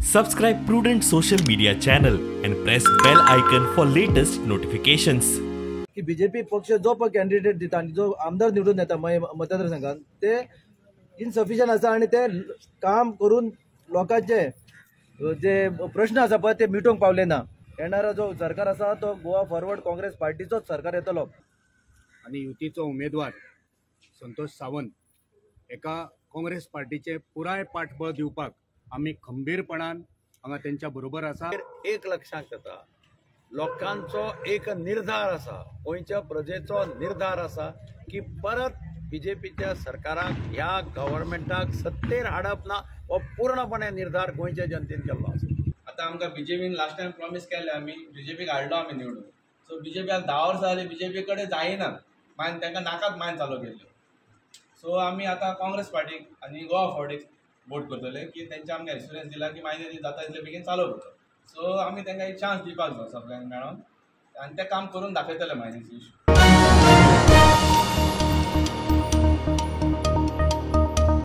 Subscribe Prudent Social Media channel and press bell icon for latest notifications. की BJP पक्ष जो पळय candidate दिता आनी जो आमदार निवडून येता मतदारसंघात ते इनसफिशियंट आसा आनी ते काम करून लोकांचे जे प्रश्न आसा पळय ते मिटोवंक पावले ना. येणारा जो सरकार आसा तो गोवा फॉरवर्ड काँग्रेस पार्टीचोच सरकार येतलो. आनी युतीचो उमेदवार संतोष सावंत एका काँग्रेस पार्टीचे पुराय पाठबळ दिवपाक आमी खंबीरपणान हांगा तेंच्या बरोबर आसा. एक लक्षांत येता, लोकांचो एक निर्धार आसा, गोंयच्या प्रजेचो निर्धार आसा की परत बीजेपीच्या सरकाराक ह्या गव्हर्मेंटाक सत्तेर हाडप ना हो पूर्णपणे निर्धार गोंयच्या जनतेन केल्लो आसा. आतां आमकां बीजेपीन लास्ट टायम प्रॉमीस केल्लें, आमी बीजेपीक हाडलो आमी निवडून. सो बीजेपी आतां 10 वर्सां जालीं बीजेपी कडेन जायना, मागीर तांकां नाकात मायन चालू केल्ल्यो. सो आमी आतां काँग्रेस पार्टीक आनी गोवा फॉरवर्डीक वोट करतले की तेंचे आमकां एश्युरन्स दिला की मागीर जाता तितले बेगीन चालू करतले. सो आमी तांकां एक चान्स दिवपाक जाय सगळ्यांक मेळोन आनी तें काम करून दाखयतले मागीर इशू.